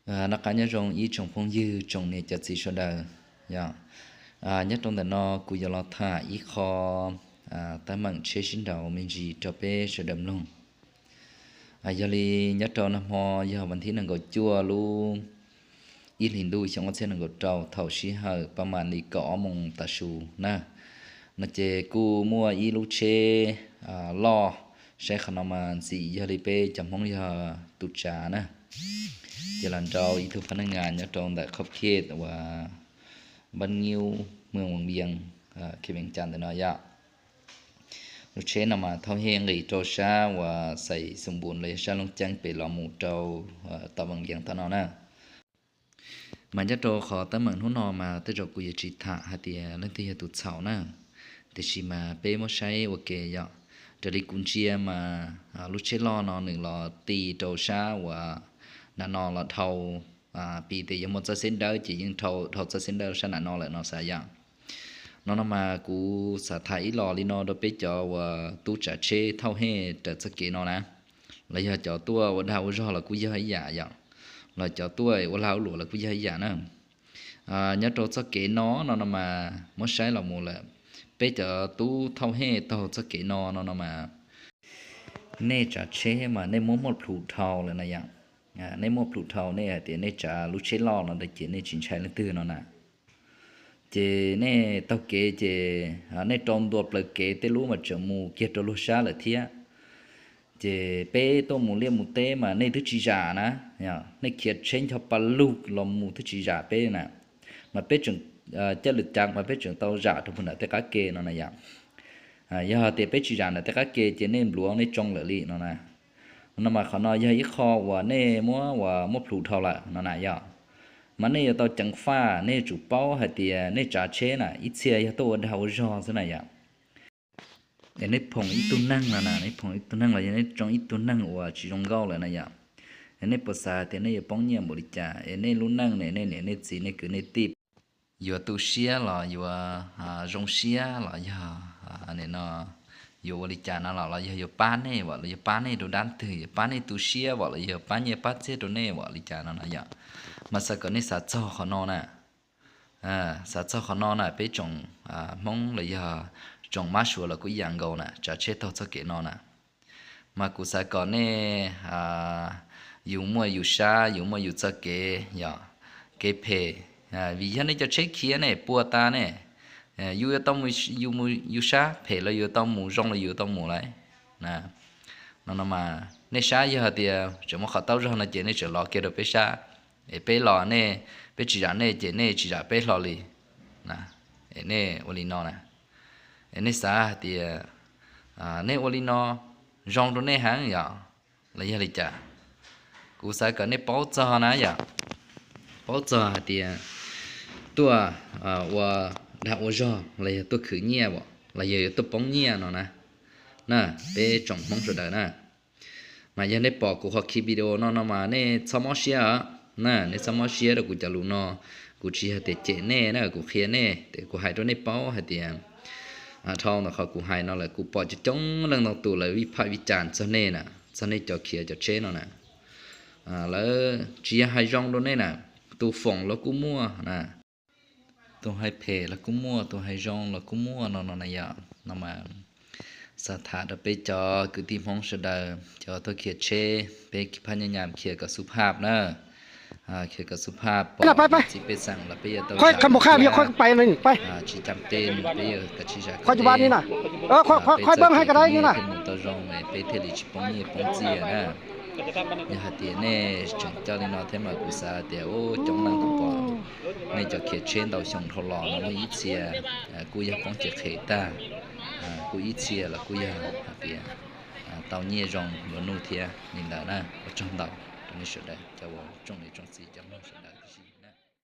Noj qab nyob zoo ib tsoom phooj ywg tsoom niam cov txiv sawv daws. Yog, nyob rau ntawm no kuv yuav los tham ib qho teeb meem tsheb sib nraus me ntsis rau peb sawv daws mloog. Yog li nyob rau nag hmo yog vas thib nees nkaum cuaj lub ib hlis ntuj xyoo ob txhiab nees nkaum rau thaum sij hawm pab mam li kaum ob moos tav su na, no ces kuj muaj ib lub tsheb loj, saib qhov no mas ntxim yog li peb cov Hmoob yog tus tsav na, ces los nrau ib tug phab neej nas nyob rau ntawm qhov khej uas Npab Nyiub, mwm Vas Vias, khej Vees Cas ntawm no yom. Lub tsheb no mas thauj hej nqis rau sab uas Xais Xum Npus los yog sab Looj Ceeb pem los mus rau tom Vas Vias tom no na. Mas nyob rau qhov teeb meem hnub no mas tej zaum kuv yuav tsis tham hais tias leej twg yog tus txhaum na, tiam sis mas peb muab saib ua ke yom. Raws li kuv ntsia mas lub tsheb loj no nws los ti rau sab uas nram no los dhau, piv tias yog muaj txoj xeb dawb ces yeej dhau txoj xeb dawb sab nram no lawm no xav yom. No no mas kuv xav tham ib los li no rau peb cov uas tub tsav tsheb thauj hej raws txoj kev no na, los yog cov tuaj ua dag ua zog los kuj yog ib yam yom, los cov tuaj ua lag ua luam los kuj yog ib yam na. Nyob rau txoj kev no no no mas muab saib los mus lawm, peb cov tub thauj hej taug txoj kev no no no mas nej tsav tsheb mas nej muab muaj plhus dhau lawm na yom. Nej muaj plhus dhau, nej hais tias nej tsav lub tsheb loj no ntawd ces nej tsis ntshai leej twg no na. Ces nej taug kev ces nej rau ntua plaws kev tej lub mas tseem mus kiag rau luag sab lawm thiab. Ces peb tuaj mus liaj mus teb mas nej twb tsis zam na, nej khiav tsheb ncho pa lug los mus twb tsis zam peb na. Mas peb tseem, caj lwm cas mas peb tseem tau zam rau puag nram tej qab ke no na yom. Yog tias peb tsis zam nram tej qab ke ces nej npluav nej tsoo lawm li no na. No mas qhov no yog ib qho uas nej muab uas muaj plhus dhau lawm no na yom. Mas nej yuav tau ceev faj, nej yuav tsum paub hais tias nej tsav tsheb na ib txhia yog tuaj ua dag ua zog xwb na yom. Es nej phoom ib tug neeg no na, nej phoom ib tug neeg los yog nej tsoo ib tug neeg uas tsis zoo nkauj lawm na yom. Es nej puas xav tias nej yuav poob nyiaj npaum li cas? Es nej lub neej ne, nej niam nej txiv nej kwv nej tij yuav tu siab los yuav zoo siab los yog no yuav ua li cas no los, los yog yuav pab nej vam los yuav pab nej rau dab twg, yuav pab nej tu siab vam los yog yuav pab nyiaj pab txiag rau nej vam li cas no na yom. Mas xav kom nej xav txog qhov no na. Xav txog qhov no na, peb tsoom Hmoob los yog tsoom mab suav los kuj ib yam nkaus na, tsav tsheb taug txoj kev no na. Mas kuv xav kom nej yus muaj yus sab, yus muaj yus txoj kev, yog kev phem, vim yog nej cov tsheb khiav ne, puas tas ne, yus yuav tau mus yus sab, phem los yus yuav tau mus, zoo los yus yuav tau mus lawm. No no mas nej sab yog tias tseem muaj qhov taub zog no ces nej tseem los kiag rau peb sab, es peb los nej, peb tsis zam nej ces nej tsis zam peb hlo li. Es nej ua li no na, es nej xav hais tias nej ua li no zoo rau nej heev yom, los yog li cas? Kuv xav kom nej paub txog na yom, paub txog hais tias tuaj ua dag ua zog los yog tuaj khwv nyiaj los yog yuav tuaj poob nyiaj no na, na, peb tsoom Hmoob sawv daws na. Mas yog nej pom kuv qhov khi video no no mas nej txhob mob siab os na, nej txhob mob siab rau kuv cov lus no. Kuv tsis yog tias cem nej na, kuv qhia nej, kuv hais rau nej paub hais tias dhau ntawm qhov kuv hais no lawm kuv pom coob coob leej ntau tus lawv vij phaj vij cas txog nej na, txog nej cov khiav cov tsheb no na. Lawv tsis yog hais zoo rau nej na, tus foom los kuj muaj na, tus hais phem los kuj muaj, tus hais zoo los kuj muaj no no na yom. No mas xav tham rau peb cov kwv tij Hmoob sawv daws, cov tuaj khiav tsheb, peb phaj nyaj nyam khiav kom xub phaj na. Khiav kom xub phaj, pom txiv pej xeem los peb yuav tau zam thiab, tsis cam tej peb yuav kom tsis zam kom tej, peb txawj khiav tsheb thiab mus tau zoo es peb thiaj li tsis poob nyiaj poob txiaj na. Yog hais tias nej tseem coj li no thiab mas kuv xav tias ua coob leej kuv pom nej cov khiav tsheb ntau xyoo dhau los no muaj ib txhia kuj yog poob cev qhev tag, kuj ib txhia los kuj yog hais tias tau nyiaj zoo luag nuj thiab li ntawd na. Ua tsaug ntau rau nej sawv daws cov uas tsoom niam tsoom txiv cov mloog sawv daws tib si.